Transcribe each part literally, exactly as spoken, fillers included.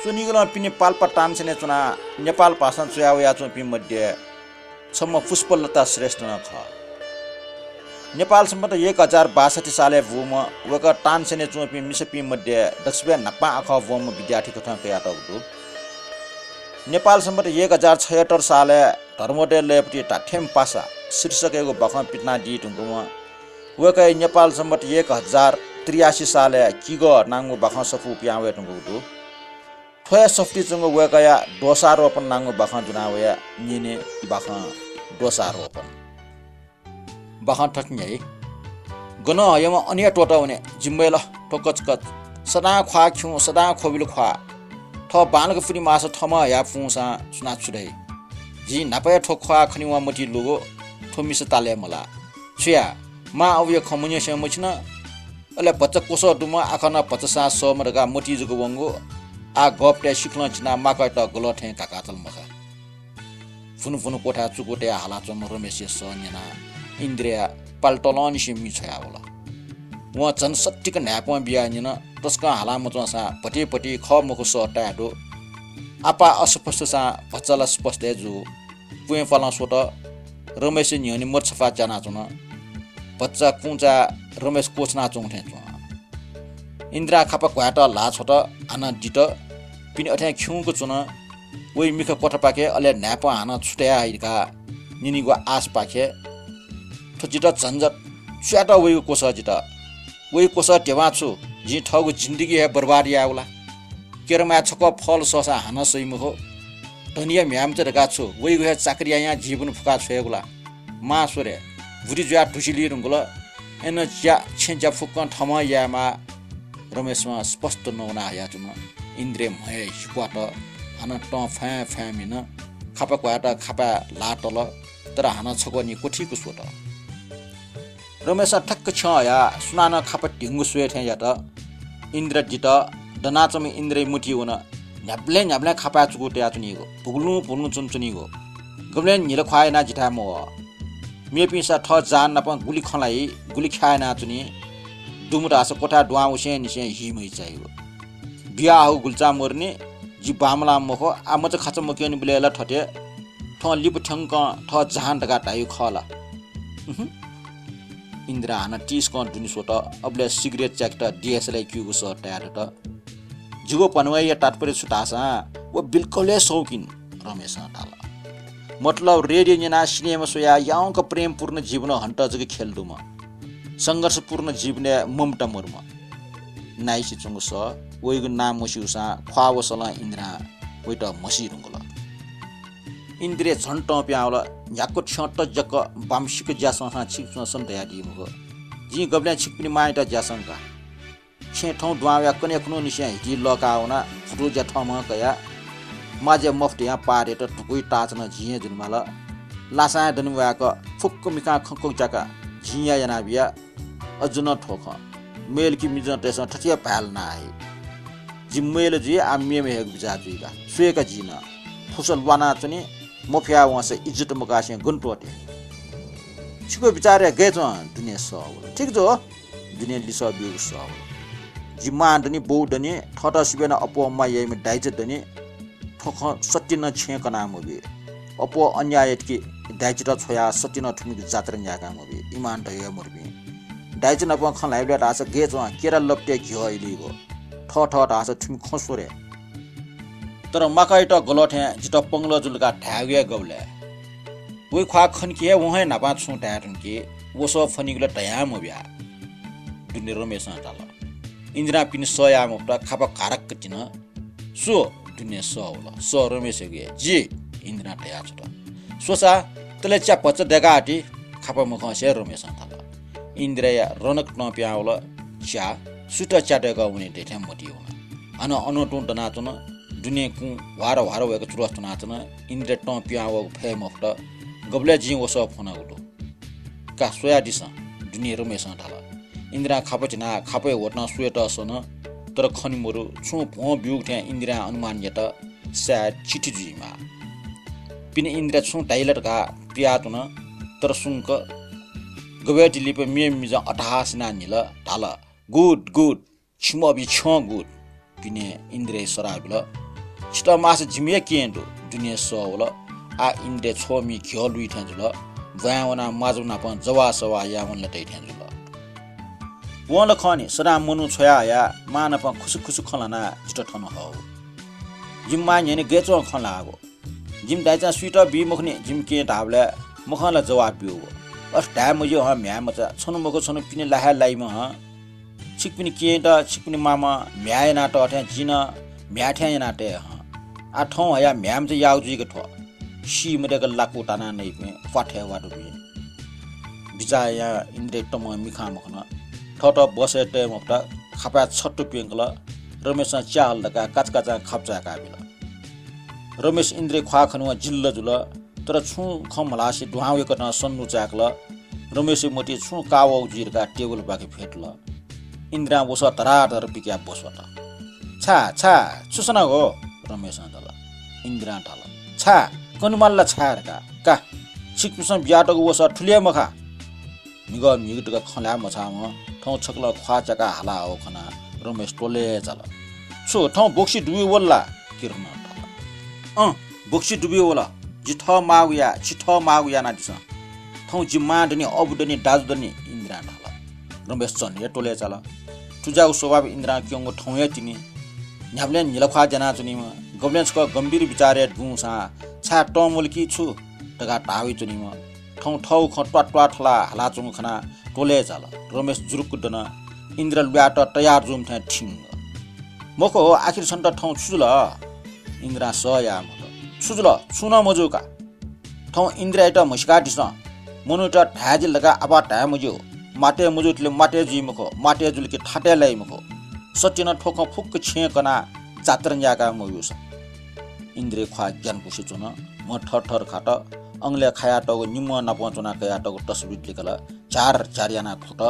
त्वनीगुलं पिने पाल्पा तानसेनय् च्वनाः नेपाल भाषां च्वया वयाच्वंपिं मध्ये छम्ह पुष्पलता श्रेष्ठ नं खः। नेपाल सम्बत एक हजार बासठी सालय् बूम्ह वय्कः तानसेनय् च्वंपिं मिसापिं मध्ये दक्वसिबय् न्हापां आखः ब्वंम्ह विद्यार्थी कथं कयातःगु दु। नेपाल सम्बत एक हजार छयत्तर सालय् धर्मोदय लयपति धात्थें पासा शीर्षकयागु बाखं पितिनादी धुंकूम्ह वय्कःया नेपाल सम्बत एक हजार त्रियासी सालय् किगः नांगु बाखं सफू पिहां वये धुंकूगु दु। थ्व हे सफुतिइ च्वंगु वय्कःया दोषारोपण नांगु बाखं दुना वया। न्यने बाखं दोषारोपण। बाखं थथे न्ह्याइ। गनं हयाम्ह अन हे त्वःतः वने, जिम्बय् ल, थ्व कचकच। सदां ख्वाः खिउँ, सदां ख्वबिल ख्वाः। थः बांलाक पुने माःसा थःम्हं हयाः पुंसां सुनां छु धाइ? जिं न्हापा हे थ्व ख्वाः खनेवं मतिइ लुगु, थ्व मिसा तालय् मलाः। छु याये? मां अबुया खँ मन्यंसें मछिन। अले भचा क्वसः दुम्ह, आखः नं भचा सां सःम्ह धकाः मतिइ जक वंगु। आः गःपतय् सिखलं चिनाः माकःयात गलः थें घाकातल मखा। भुनु भुनु क्वथाय् चुकू तयाः हालाच्वंम्ह रमेशया सः न्यनाः इन्द्रया पाल तलंनिसें मि छ्वयावल। वं झन सत्तिक न्हाय्पं बियाः न्यन, तसकं हाला मच्वंसां भति भति खः मखु सः ताये दु। आपाः अस्पष्टसां भचा ला स्पष्ट हे जू। प्वँय् पालं स्वत, रमेशया न्ह्यःने मत छफाः च्यानाच्वन। भचा कुंचाय् रमेश क्वछुनाच्वंगु थें च्वं। इन्द्रां खापा घ्वायेत ल्हाः छ्वत, हानं दित। पिने अथें खिउँक च्वन। वइ मिखा क्वथापाखे, अले न्हाय्पं हानं छु धया हइ धकाः न्यनीगु आशपाखे। थ्व जितः झन्झट, सुयात वइगु क्वसः जितः। वइ क्वसः ध्यबां छु, जिं थःगु जिन्दगी हे बर्बाद यायेगु ला? केरामाय् छकः फल सःसा हानं सइ मखु। धनीया म्ह्याय्मचा धकाः छु, वइगु हे चाकरी यायां जीवन फुका छ्वयेगु ला? मां स्व रे, बुरि जुयाः धुसि ली धुंकल। अय्नं ज्या, छेँ ज्या फुक्कं थःम्हं यायेमाः। रमेशं स्पष्ट नवाना हयाच्वन। इन्द्रया म्हय् हिक्वात, हानं तं फ्वाँय् फ्वाँय् म्हिन। खापा घ्वायेत खापाय् ल्हाः तल, तर हानं छकः निं क्वथीक स्वत। रमेशं ठ्याक्क छ्यं हयाः सुनानं खापा धिंगु स्वये थें यात। इन्द्र दित। दनाच्वंम्ह इन्द्रया मतिइ वन, न्ह्याबलें न्ह्याबलें खापाय् चुकू तयाच्वनीगु, भुगुलुं भुगुलुं च्वनाच्वनीगु। गबलें न्हिला ख्वाः यानाः जिथाय् मवः। मेपिन्सं थः जान नाप गुलि खँ ल्हाइ, गुलि ख्याः यानाच्वनी। दुम्ह धाःसा क्वथाय् दुहां वसेंनिसें हीम्ह चाइगु। बियाः हःगु गुलिचां मरुनि, जि बांमलाःम्ह मखु, आः मचाखाचा मक्यनीबलय् ला थथे थ्वं लिपा थ्यंकं थः जहान धकाः धाइगु खः ला? उहुँ। इन्द्रां हानं तिसकं दुने स्वत, अबलय् सिगरेट च्याकेत डिएसएलआई क्यूगु सः तयादत। जिगु भन्वय्या तात्पर्य छु धाःसा व बिल्कुल हे शौकिन, रमेशं धाल। मतलब रेडियो न्यनाः सिनेमा स्वयाः याउँक प्रेमपूर्ण जीवन हनेत जक ख्यले दुम्ह, संघर्षपूर्ण जीवनय् ममता मरुम्ह। नाइसे च्वंगु सः, वइगु नां मस्यूसां ख्वाः वसलं इन्द्रां वइत म्हसी धुंकल। इन्द्रया झन तं पिहां वल। न्ह्याक्व छ्यं तज्याक बांमसिक ज्या संसां छिकपिन्सं सम धयादी मखु। जिं गबलें छिकपिनि मांयात ज्या संका। छेँ थौं दुहां वयाः कन्हय् खुन्हुनिसें हिति लःकाः वनाः भुतू ज्या थःम्हं कयाः माज्या मफुत यां पाः दयेत धुकुइ ताःचा नं जिं हे जुनेमाल। लासां हे दने वयाक फुक्क मिखां खँ क्वचाय्काः जिं हे यानाबिया। अझ नं थ्व खँ, मय्लकि मिजंतय्सं थथे हे भाय् ल्हाना हइ। जि मय्ल जुइ, आः मेम्ह हयेगु बिचाः जुइ का। स्वये का जि नं। फुसा ल्वानाच्वनी, मफया वंसा इज्जत मकासें गन त्वःते। छिगु बिचारय् गय् च्वं? दुने सः वल। ठीक जू, दुने लिसः ब्यूगु सः वल। जि मां दनि, बौ दनि, थःत सिबें नं अप्वः म्वाः याइम्ह दाइचा दनि। थ्व खँ सत्य नं छेँय् कना मबी। अप्वः अन्याय यात कि दाइचात छ्वयाः सत्य नं थुमिगु जात्रा न्याय्का मबी। इमान धया मरुपिं। दाइचा नाप खँ ल्हाइबलय् धाःसा गय् च्वं, केरा लपतय् घ्यः इलीगु। थः थः धाःसा थुमि खँ स्व रे। तर माकःयात गलः थें जितः पंगलः जुल धकाः धायेगु हे गबलय्? वइ ख्वाः खन कि हे वं हे न्हापां छुं धाये धुन कि वसः फ्वनीगु ला धयां मब्या। दुने रमेशं धाल। इन्द्रां पिने सः याये मफुत, खापा घारक्क तिन। स्व, दुने सः वल। सः रमेशयागु हे। जि, इन्द्रां धया छ्वत। स्वसा, तले च्या भचा दय्काः ति, खापा मखंसे रमेशं धाल। इन्द्रया रनक तं पिहां वल। च्या, सुत च्या दय्कः वने दइथें मतिइ वन। हानं अनं तुं दनाच्वन। दुने कुँ ह्वार ह्वार वय्क चुरस च्वनाच्वन। इन्द्रया तं पिहां वःगु फय् मफुत। गबलय् जिं वसः फ्वनागु दु? का स्वयादिसँ, दुने रमेशं धाल। इन्द्रां खापा झिनाः खापय् वतं स्वयेत सन, तर खने मरु। छुं भ्वं ब्यूगु थें इन्द्रां अनुमान यात, सायद चिठी जुइमाः। पिने इन्द्रां छुं धाइ ला धकाः पियाच्वन, तर सुंक गबय् ति लिपा मेम्ह मिजं अट्टहास यानाः न्हिल, धाल, "गुड, गुड, छिमि अबि छ्यं गुड।" पिने इन्द्रया सराः बिल। छितः माःसा जिमिया केहेँ दु, दुने सः वल। आः इन्द्रया छ्वःमि घ्यः लुइ थें जुल। ब्वाँय् वनाः म्वाजुं नाप जवाः सवाः याये वने ला तइ थें जुल। वं ला खः नि, सदां मनू छ्वया हयाः मां नाप खुसुखुसु खँ ल्हानाः जितः थन हःगु। जिमि मां न्ह्यःने गय् च्वं खँ ल्हाःगु। जिमि दाइचां सुइत बी मखुनि, जिमि केहेँ धाःबलय् मखं ला जवाफ ब्यूगु। अथे धाये मज्यू हं म्ह्याय् मचा, छन्हु मखु छन्हु पिने ला हे लाइम्ह हं। छिकपिनि केहेँत, छिकपिनि मामं म्ह्याय् याना तः थें जिं नं म्ह्याय् थें याना तये हं। आः थौं हयाः म्ह्याय् मचा याःगु जुइक थ्व। सी मदय्क लाकू ताना नइपिं प्वाथय् वा दुपिं। बिचाः यायां इन्द्रया तमं मिखां मखन। थःत बसय् तये मफुत, खापाय् छत्तु प्यंकल। रमेशं च्याहल धकाः काचाकाचां खापु चाय्काबिल। रमेश इन्द्रया ख्वाः खनेवं जिल्ल जुल, तर छुं खँ मल्हासे दुहां वय्कलं सन्नु चाय्कल। रमेशया मतिइ छुं काः वःगु जुइ धकाः टेबलपाखे फ्यतुल। इन्द्रां वसः धराधर पिकयाः बस्वत। छाय्, छाय्, छु सनागु हो? रमेशं धाल। इन्द्रां धाल, छाय्, कनेमाल ला छाय् धकाः? का, छिकपिन्सं बियातःगु वसः थुलि हे मखा। म्हिगः म्हिगः धकाः खँ ल्हाये मछाःम्ह थौं छकलं ख्वाः च्याकाः हाला हःगु खनाः रमेश त्वलय् झाल। छु, थौं बोक्सी दुबी वल ला? किरणं धाल। अँ, बोक्सी दुबी वल। जि थः माःगु याये, छि थः माःगु यानादिसँ। थौं जि मां दनि, अबु दनि, दाजु दनि, इन्द्रां धाल। रमेश झन हे त्वलय् झाल। थुज्याःगु स्वभाव इन्द्रां क्यंगु थौं हे तिनि। न्ह्याबलें न्हिलाख्वाः ज्यानाच्वनीम्ह, गबलें छकः गम्भीर बिचारय् दुंसां छाय् तं मल्की छु धकाः धाः वइच्वनीम्ह। थौं थःगु खँ त्वाः त्वाः थलाः हालाच्वंगु खनाः त्वलय् झाल। रमेश जुरुक्क दन। इन्द्र ल्वायेत तयार जूम्ह थें थिंग। मखु हो, आखिर छन्त थौं छु जुल? इन्द्रां सह याये मफुत। छु जुल? छुं नं मजू का। थौं इन्द्रयात म्हसीकादिसँ। मनूत धाये जिल धकाः आपाः धाये मज्यू। मातय् मजूतले मातय् जुइ मखु, मातय् जुल कि थातय् लाइ मखु। सत्य नं थ्व खँ फुक्क छेँय् कनाः जात्रा न्यायेका मब्यूसा। इन्द्रया ख्वाः ग्यानापुसे च्वन। म्ह थरथर खात। अंगलय् खायातःगु निम्हं नापं च्वनाः कयातःगु तस्बिर लिकल। झार झार यानाः खुत।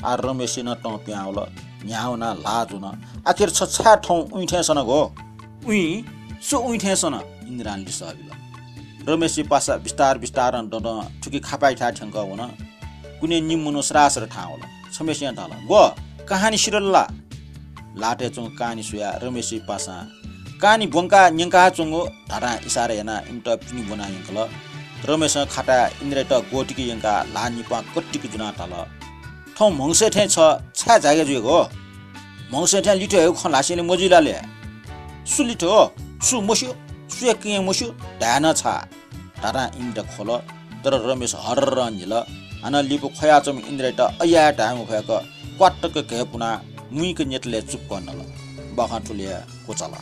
आः रमेशया नं तं पिहां वल। न्ह्याः वनाः ल्हाः जुन। आखिर छ छाय् थौं उइथें सनागु हो? उइँ? सु उइथें सन? इन्द्रां लिसः बिल। रमेशया पासा बिस्तार बिस्तारं ददं थुकी खापाय्थाय् थ्यंकः वन। कुने निम्ह मनू सरासर थाहां वल। छम्हेसिनं धाल, ग्व, कहानी सिधल ला? लातय् च्वंगु कानी स्वयाः रमेशया पासां कानी ब्वंकाः न्यंकाच्वंगु धारां इसारा यानाः इमित पिने ब्वना यंकल। रमेशं खाताय् इन्द्रयात ग्वतिके यंकाः ल्हाः निपां कतिके जुनाः धाल, थौं म्हगसय् थें छ छाय् जाय्का जुइगु हो? म्हगसय् थें लिथ्व हयेगु खँ ल्हासेंलि मजुइ ला ले? सु लिथ्व हो? सु मस्यू, सुया केहेँ मस्यू, धाये नं छाः। धारां इमित ख्वल। तर रमेश हर्रं न्हिल। हानं लिपा ख्वयाच्वंम्ह इन्द्रयात अय्याः धाये मफय्क क्वातक घय्पुनाः मुइक न्यतलय् चुप्पं नल। बाखं थुलि हे क्वचाल।